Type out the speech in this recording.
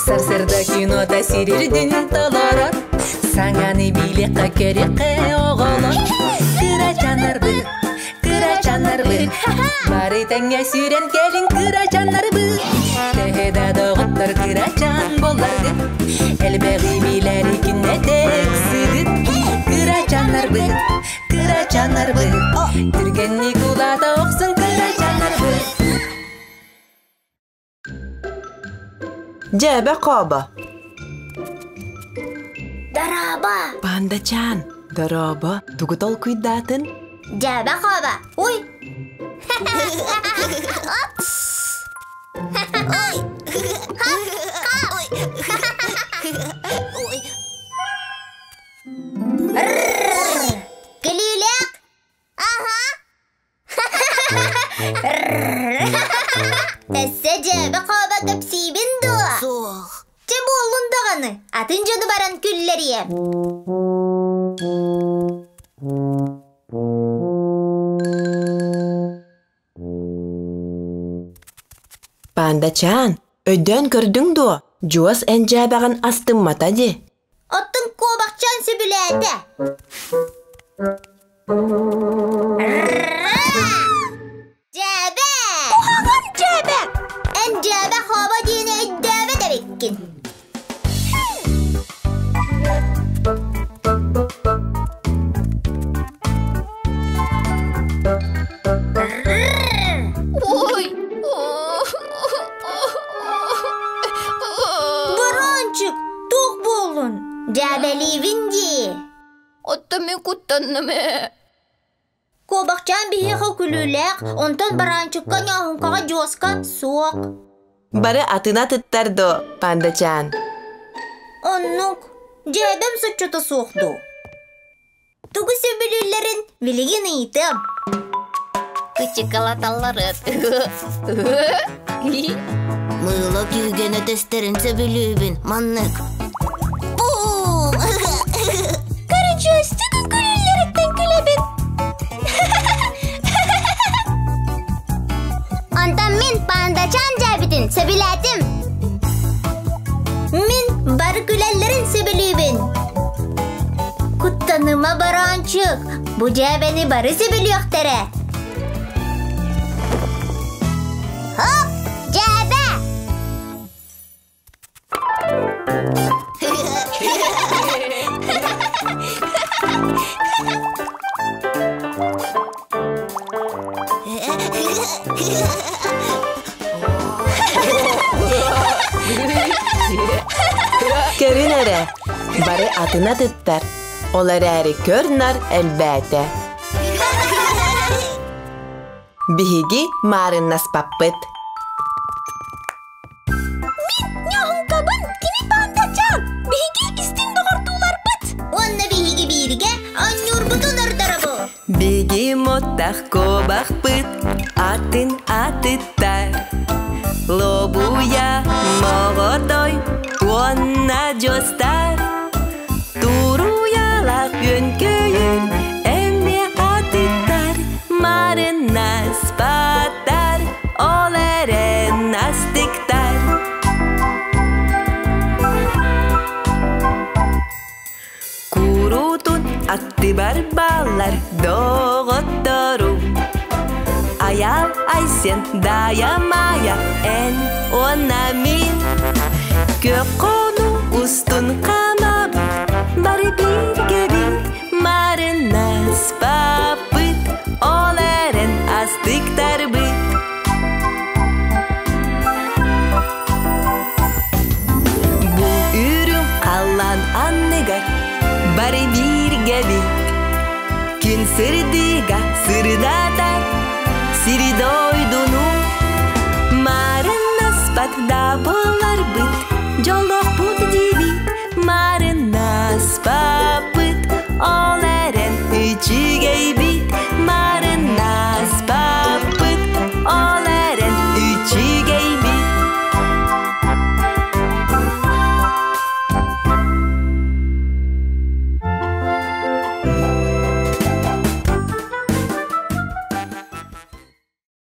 Сарсырда кинота сирирдин толорор. Саҥаны билиэххэ көрүөххэ оҕолор. Кырачаннарбыт, кырачаннарбыт, бары тэҥҥэ сүүрэн кэлин кырачаннарбыт. Төһө да доҕоттор кырачан буолларгыт, элбэҕи билэри күннэтэ ыксыгыт. Кырачаннарбыт, кырачаннарбыт, түргэнник улаата охсун кырачаннарбыт. Дьээбэ хооба. Дорообо! Пандачаан, дорообо, тугу толкуйдаатын? Дьээбэ хооба! Уй! Ой! Ой! Кэлиилээх! Аха! Өссө дьээбэ-хообо кэпсиибин дуо? Суох. Чэ буоллун даҕаны, атын дьону баран күллэриэм. Пандачаан, өйдөөн көрдүҥ дуо? Дьуос эн дьээбэҕин астыммата дии. Оттон куобахчаан сөбүлээтэ. Дьээбэ! Куһаҕан дьээбэ! Эн дьээбэ хообо диэни өйдөөбөт эбиккин. Ой! Баранчик, туох буоллун? Дьээбэлиибин дии. Оттон мин куттанным ээ. Куобахчаан биһиэхэ күлүүлээх, онтон бараанчыкка ньооһуҥкаҕа дьуоска суох. Бары атын атыттар дуо, пандачаан? Оннук. Дьээбэм соччото суох дуу? Тугу сөбүлүүллэрин билигин ыйытыам. Кычыкалаталларын. Мыыла күүгэнэ тэстэрин сөбүлүүбүн, маннык. Бум! Көрүдьүөстүк күлүүллэриттэн күлэбин. Онтон мин пандачаан дьээбитин сөбүлээтим. Мин бары күлэллэрин сөбүлүүбүн. Куттаныма бараанчык, бу дьээбэни бары сөбүлүөхтэрэ. Хоп, дьээбэ! Көрүн эрэ, бары атын атыттар, ол эрээри көр-нар элбээтэ. Биһиги маарыннаспаппыт. Мин ньоһуҥкабын, кини пандачаан, биһиги истиҥ доҕордууларбыт. Уонна биһиги бииргэ оонньуурбутун ордоробу. Бегемоттах куобахпыт атын атыттар. Лобуйа моҕотой уонна дьостар. Туруйалаах үөн-көйүн эмиэ атыттар. Марынаспаттар, ол эрэн астыктар. Куруутун аттыбар бааллар доҕотторум. Айаал Айсен, Дая Майа, эн уонна мин. Күөх хонуу устун хаамабыт, бары бииргэбит, марынаспаппыт, ол эрэн астыктарбыт. Бу үрүҥ халлаан анныгар бары бииргэбит. Күн сырдыга сырдатар сири дойдуну. Марынаспат да буоларбыт, дьолу